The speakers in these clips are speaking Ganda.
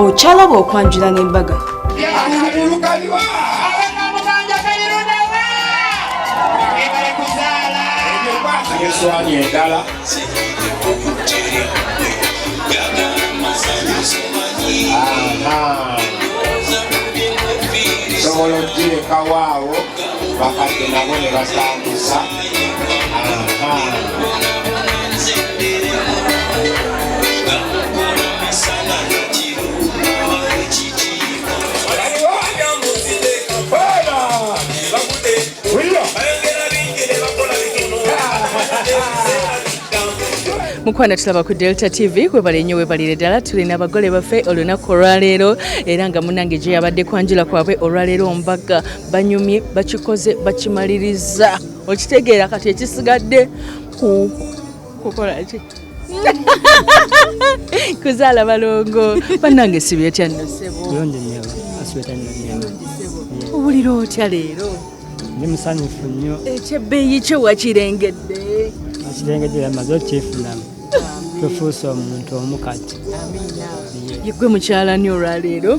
Okyalaba okwanjula n'embaga. Eswani endala. Aha. Sobola okugirekawo awo bakadde nabo ne basambusa. Aha. Mukwano, tulaba ku Delta TV. Webale nnyo, webalire ddala. Tulina abagole baffe olunaku olwaleero, era nga munange gye yabadde kwanjula kwabwe olwaleero. Mbaga banyumye, bakikoze, bakimaliriza. Okitegeera? Kati ekisigadde ku kukola ki? Kuzaala balongo. Bannange, sibyetya nno, ssebo? Bulungi nnyo, asibeta nnyo nnyo. Owulira otya leero? Ndi musanyufu nnyo. Ekyebbeeyi kyo wakirengedde? Akirengedde, amaze okyefunamu, tufuuse omuntu omu kati. Yegwe mukyala ni olwaleero?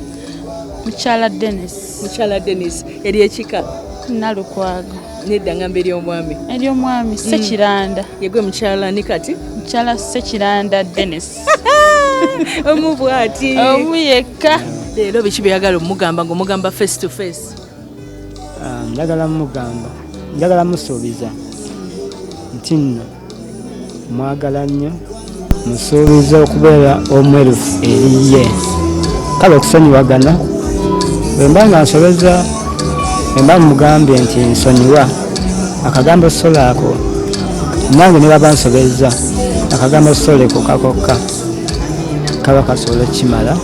Mukyala Denis. Mukyala Denis, eri ekika? Nalukwago. Nedda, ngamba eri omwami. Eryomwami Sekiranda. Yegwe mukyala ni kati? Mukyala Sekiranda Denis. Omu bwati. Omu yekka. Leero biki byeyagala omugamba ngaomugamba face to face? Ah, njagala mugamba, njagala musuubiza nti nno mwagala nnyo, musuubiza okubeera omwerufu eri ye, kale okusonyiwagana bwe mba nga nsobeza, bwe mba mugambye nti nsonyiwa, akagambo sorry ako, nange ne baba nsobeza, akagambo sorry kokka kokka kaba kasobola okukimala.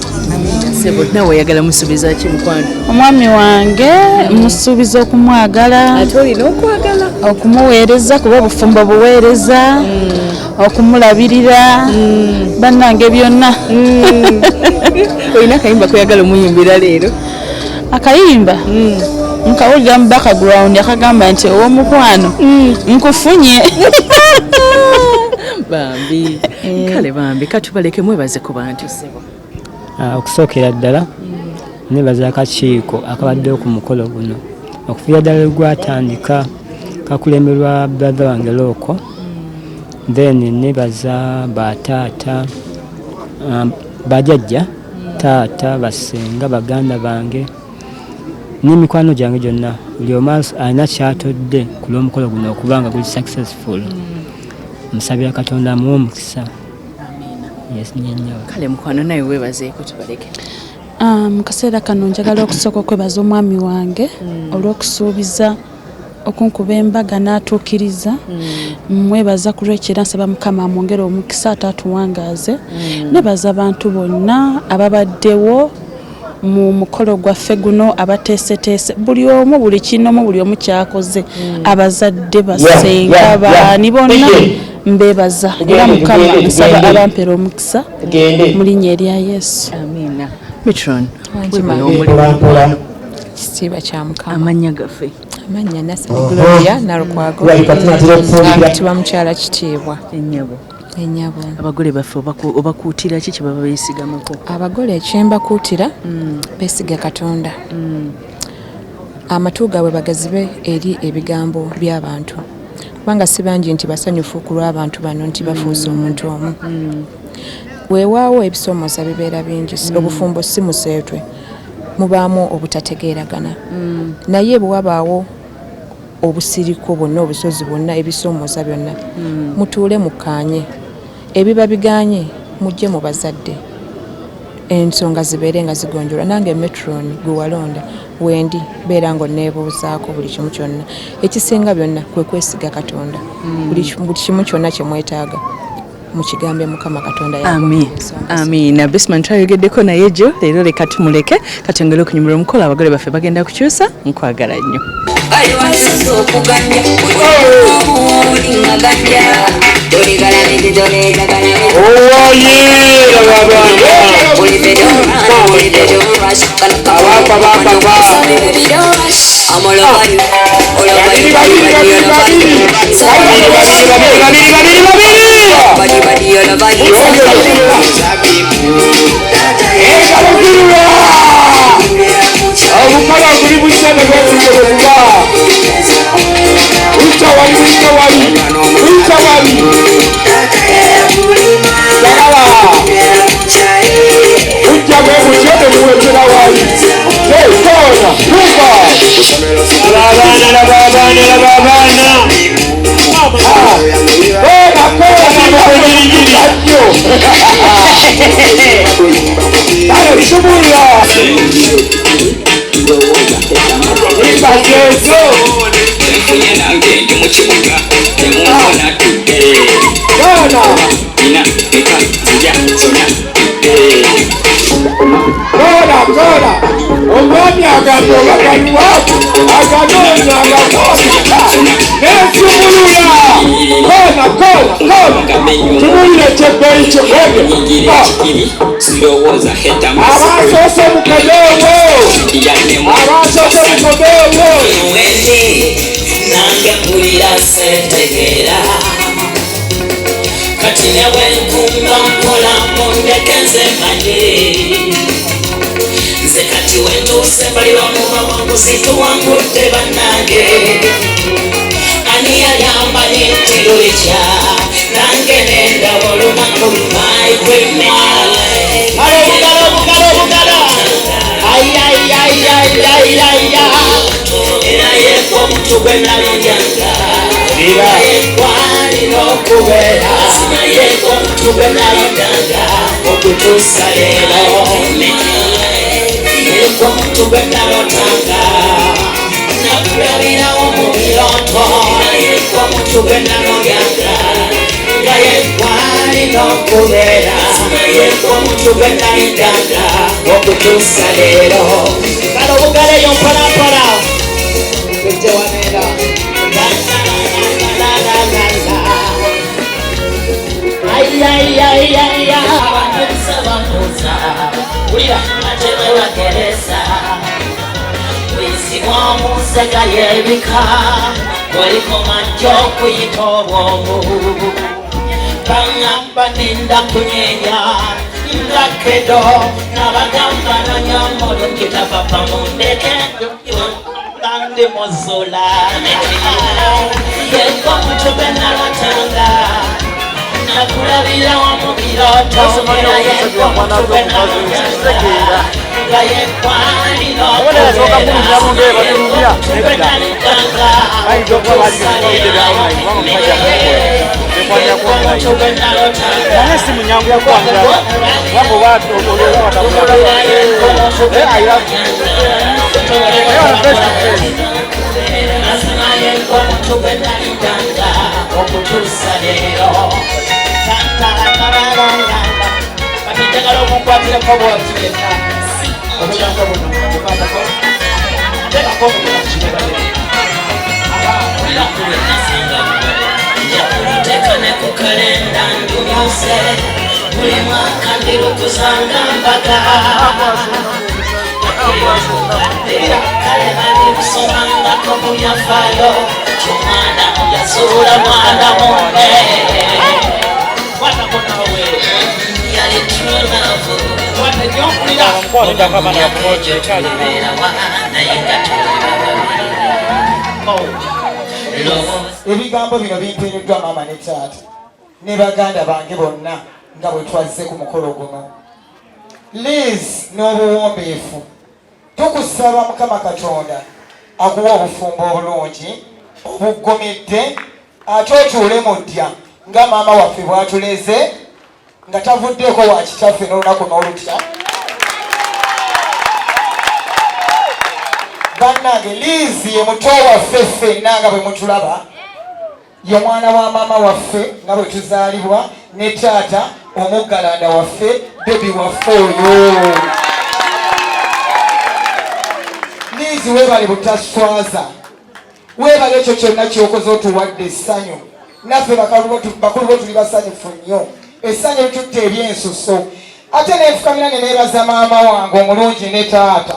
Sebo, nawe oyagala musuubiza ki, mukwano? Omwami wange musuubiza okumwagala. Ate olina okwagala. Okumuweereza, kuba obufumbo buweereza, okumulabirira, bannange byonna. Olina akayimba koyagala omuyimbira leero? Akayimba nkawulira mu background akagamba nti ow'omukwano nkufunye. Bambi, kale bambi, katubaleke. Mwebaze ku bantu, sebo. Ah, okusookera ddala nebaza akakiiko akabaddewo ku mukolo guno okuviira ddala lwe gwatandika, kakulemberwa brother wange Looko. Then nebaza bataata, bajajja, taata, basenga, baganda bange n'emikwano gyange gyonna. Buli omu alina kyatodde ku lw'omukolo guno okuba nga guli successful. Musabira Katonda amuwe omukisa. Yes, nnyo. Kale mukwano, naye weebazeeko, tubaleke. Ah, mu kaseera kano njagala okusooka okwebaza omwami wange olw'okusuubiza okunkuba embaga n'atuukiriza. Mwebaza ku lwekyo era nsaba Mukama amwongere omukisa ate atuwangaaze. Nebaza abantu bonna ababaddewo mu mukolo gwaffe guno, abateeseteese, buli omu, buli kinomu, buli omu kyakoze, abazadde, basenga, baani, bonna mbebaza. Era Mukama nsaba abampera omukisa mu linnya erya Yesu. Amiina. Matron. Wangi. Omulimu. Kitiibwa kya Mukama. Amannya gaffe? Amannya Nasali Gloria Nalukwago. Kulabika tunatera okufumbira. Mpitibwa mukyala Kitiibwa. Ennyabo. Ennyabo. Abagole baffe obakuutira ki kye baba beesigamako? Abagole ekyembakuutira, beesiga Katonda, amatu gaabwe bagazibe eri ebigambo by'abantu, kubanga si bangi nti basanyufu ku lw'abantu bano nti bafuuse omuntu omu. Weewaawo ebisoomooza bibeera bingi, obufumbo si museetwe, mubaamu obutategeeragana, naye bwe wabaawo obusiriko bwonna, obusozi bwonna, ebisoomooza byonna, mutuule mukkaanye. Ebiba biganye, mujje mu bazadde, ensonga zibeere nga zigonjolwa. Nange matron gwe walonda wendi, beera nga onneebuuzaako buli kimu kyonna. Ekisinga byonna kwe kwesiga Katonda. Buli kimu kyonna kye mwetaaga mukigambe Mukama Katonda. Amin. Amiina. Bisman twayogeddeko naye jjo, leero leka tumuleke katwongere okunyumirwa omukolo. Abagole baffe bagenda kukyusa. Nkwagala nnyo. Aliwasuza okuganja olingaganja toligalamiti Owaye Abapa bapa ba. Babiri, babiri, babiri, babiri. Babiri, babiri, babiri, babiri. Muwekera wali. Hey, kona, luba. Laba abaana, laba abaana, laba abaana. Kona, kona, mukonyirigiri. Kale, sumulula. Imba Yesu. Kona. Kona, kona. Omwami agamba obagaluwa aganoonya agakwata nesumulula. Kona, kona, kona. Tumulire ekyebbeeyi kyo. Abasoose mukomeewo. Abasoose mukomeewo. Nange mpulira sentegeera kati ne bwenkumba mpola mundeke nze manye nze kati wentuuse mbalirwa mu bawanguzi tuwangudde bannange ani yali amanyi nti lulikya nange nendaba olunaku Ale bugalo, bugalo, bugalo. Ay, ay, ay, ay, ay, ay, ay. Era yekwa omuntu gwe nalondyanga yekwalina okubeera yekwa omuntu gwe nalondanga okutuusa leero yekwa omuntu gwe nalotanga nakulabirawo mu birooto yekwa omuntu gwe nalondyanga nga yekwalina okubeera yekwa omuntu gwe nalindanga okutuusa leero. Kale obugalo eyo mpola mpola. Tujje waneera. La, la, la, la, la. Ay, ay, ay, ay, ay. Abantu bamuuza ate bwe bagereza bwisi bw'omusega yebika walikoma jjo okuyita obwomu baŋŋamba ninda kunyenya nga kedo nabagamba nonya mulungi tapapa mundeke ndi muzula yekwa omuntu gwe nalotanga nakulabirawo mu birooto era yekwa omuntu gwe nalotanga nga yekwalina okubeera omuntu gwe nalindanga okutuusa leero yekwa omuntu gwe nalotanga. Naye si munyangu yakwanjula wambo omuntu Mazima yekwa omuntu gwe nalindanga okutuusa leero. Kati njagala omunkwatireko bw'oti yenna. Obugambo buno bukwatako. Teekako omukono ku kibegabega. Aha, wulira. Nja ne ku kalenda ndumuse buli mwaka ndirukuzanga mbaga kale balibusomangako mu byafaayo kyomwana yazuula mwana munne. Kwatako naawe. Yali true love. Kwata nnyo, mpulira. Egyo tulibeerawa naye nga tuli babiri. Ebigambo bino bimpeereddwa maama ne taata ne baganda bange bonna nga bwe twazze ku mukolo guno. Liz, n'obuwombeefu tukusaba Mukama Katonda akuwa obufumbo obulungi obuggumidde ate otuule mu ddya nga maama waffe bw'atuleze nga tavuddeeko wa kitaffe n'olunaku n'olutya. Bannange, Liz ye muto waffe ffenna nga bwe mutulaba, ye mwana wa maama waffe nga bwe tuzaalibwa ne taata omuggalanda waffe, baby waffe oyo. Liz, weebale butaswaza, weebale ekyo kyonna kyokoze, otuwadde essanyu. Naffe bakulu bo tuli basanyufu nnyo, essanyu litutta ebyensuso. Ate nenfukamira ne neebaza maama wange omulungi ne taata.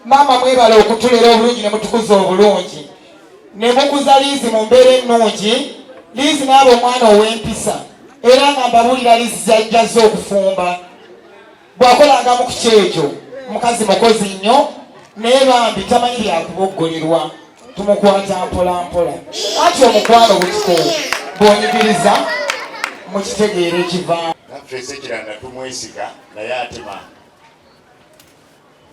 Maama, mwebale okutulera obulungi ne mutukuza obulungi ne mukuza Liizi mu mbeera ennungi. Liizi n'aba omwana ow'empisa era nga mbabuulira, Liizi zajjazza okufumba bw'akolangamu ku kyekyo. Mukazi mukozi nnyo naye bambi tamanyi byakuboggolerwa, tumukwata mpola mpola. Anti omukwano butiko bw'onyigiriza mukitegeera ekivaamu. Naffe Sekiranda tumwesiga naye atema.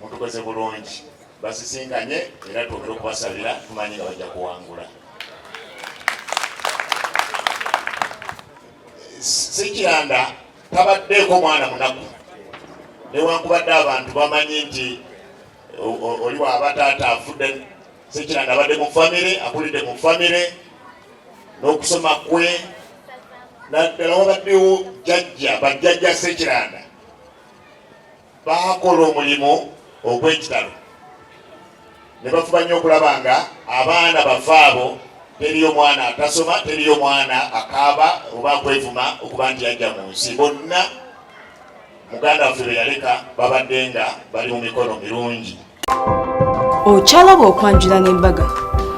Mutukoze bulungi, basisinkanye era twongere okubasabira, tumanyi nga bajja kuwangula. Ssekiranda tabaddeeko mwana munaku, newankubadde abantu bamanyi nti oli bw'aba taata afudde. Ssekiranda abadde mu famire, akulidde mu famire n'okusoma kwe naddala wabaddewo jjajja, bajjajja Ssekiranda baakola omulimu ogw'ekitalo ne bafuba nnyo okulaba nga abaana bafe abo teriyo mwana atasoma, teriyo mwana akaaba oba akwevuma okuba nti yajja mu nsi. Bonna muganda waffe be yaleka babadde nga bali mu mikono mirungi. Okyalaba okwanjula n'embaga.